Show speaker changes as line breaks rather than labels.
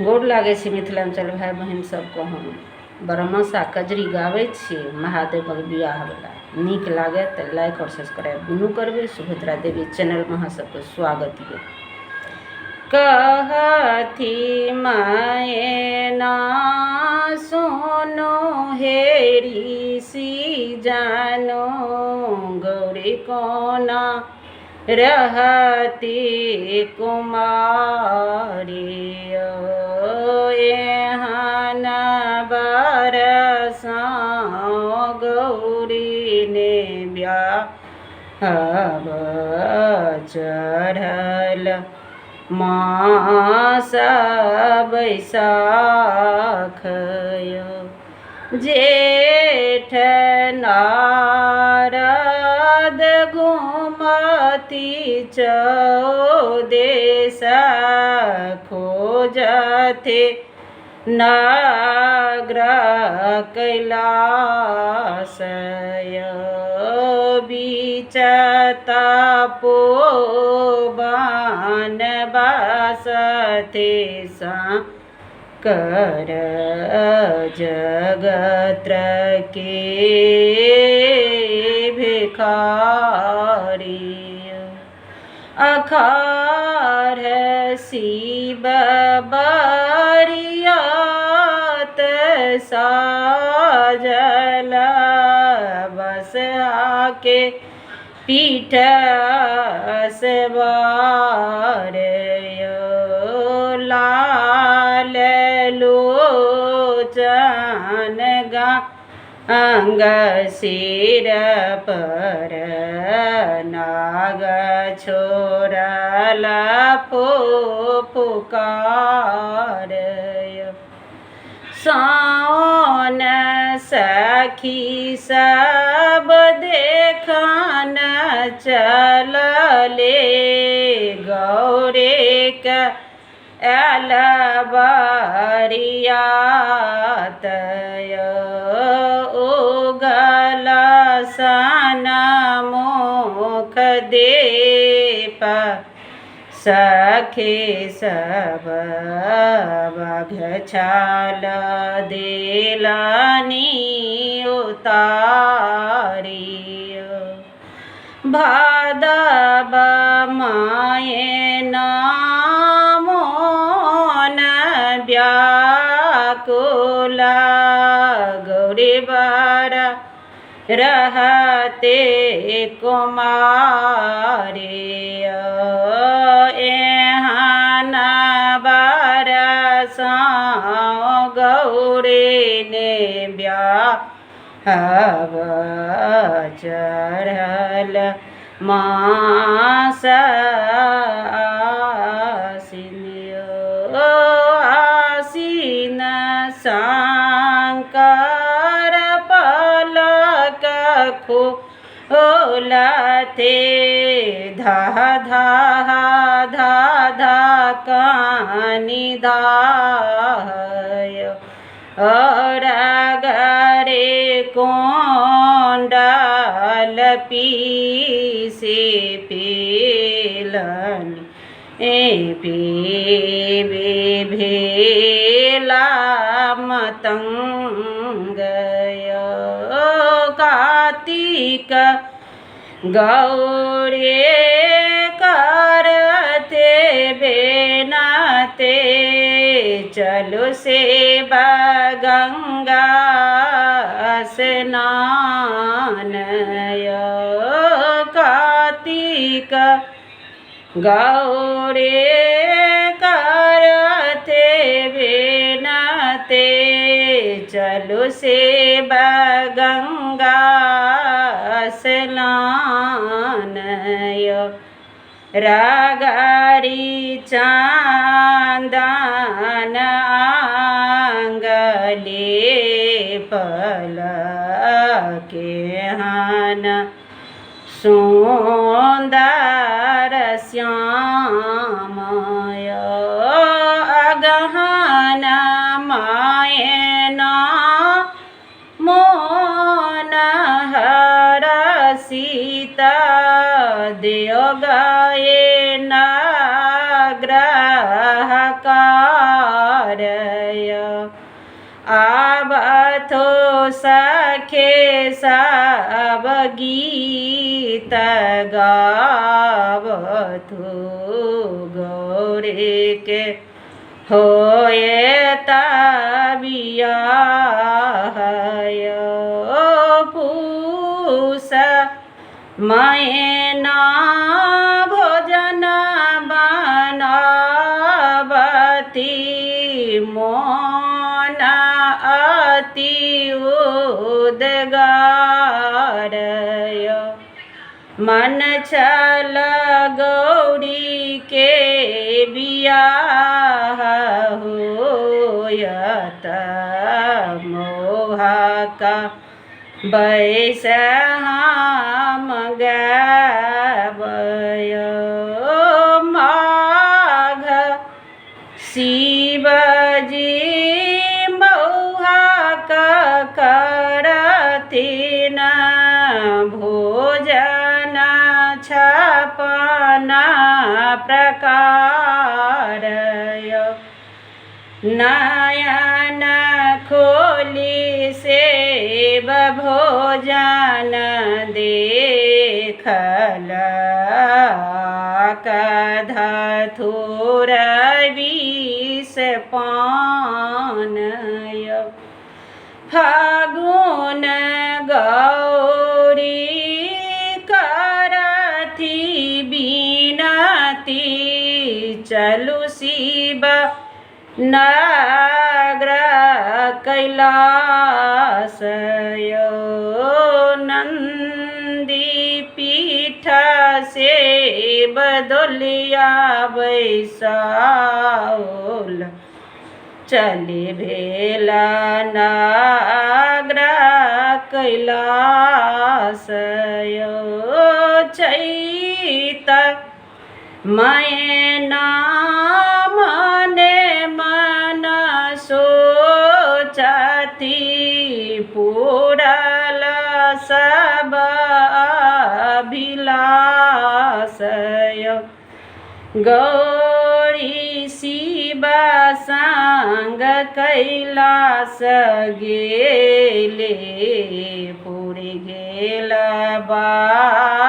गोर लागै छी मिथिलाञ्चल भाय बहिन सबके हम। बरहमासा कजरी गाबै छी महादेवक बियाहवला। नीक लागै तऽ लाइक आओर सब्सक्राइब दुनू करबै। सुभद्रा देवी चैनलमे अहाँ सबके स्वागत यऽ। कहथि मैना सुनो हे ऋषि जानो गौरी कोना रहती कुमारी एहन बरसा गौरी ने ब्याह चढ़ल मास बैसाख जेठ नारद घुमती चौदेश खोजथे नग्र कैलास बीच तपोवन बसथे सा कर जगत्र के भिखारी। अखार शिव बरियात साजल बस आके पीठ सवार लाल लोचन अंग सिर पर नाग छोड़ल फुफुकार। साओन सखी सब देखन चलले गौरे के आयल बरियात उगल सन मुख दीप सखी सब बघ छाल दिलनी उतारी। भादव मायना मोन व्याकुल गौरी बर रहते कुमारी एहन बरसा गौरी ने ब्याह चढ़ल मास आसिन आसिन शंकर पलक खोलथे धा धा धा धा कानि धाय और गरे कोंडल पीसे पेलनि ए पीबे भेला मतंग कार्तिक गौरे करते बेनते चलो सेवा गंगा स्नान कार्तिक गौरे करते बेनते चलो सेवा गंगा स्नान रगरी चंदन आंगले पलके हन सुन्दर श्याम अगहन मायना मोन हर सीता देव गए नाग्रह कार। सब गीत गाबथु गौरीके होयत बियाह यौ। पूस मैना भोजन बनाबती मोन अति उदगार यौ। मन छल गौरी के बियाह होयत मौहक बैस हम गायब यौ। माघ शिवजी मौहक करथिन भोजन छपन प्रकार यौ। नयन खोली सेब भोजन देखल धथुर विष पान यौ। फागुन गौरी करथि बिनती चलु शिव नगर कैलाश यौ। नन्दी पीठ से बदोलिया बैसाओल चलि भेल नगर कैलाश यौ। चैत मैना मने मन सोचती पूरल सब अभिलाष यौ। गौरी शिव संग कैलाश गेले पुरि गेल बासुकी।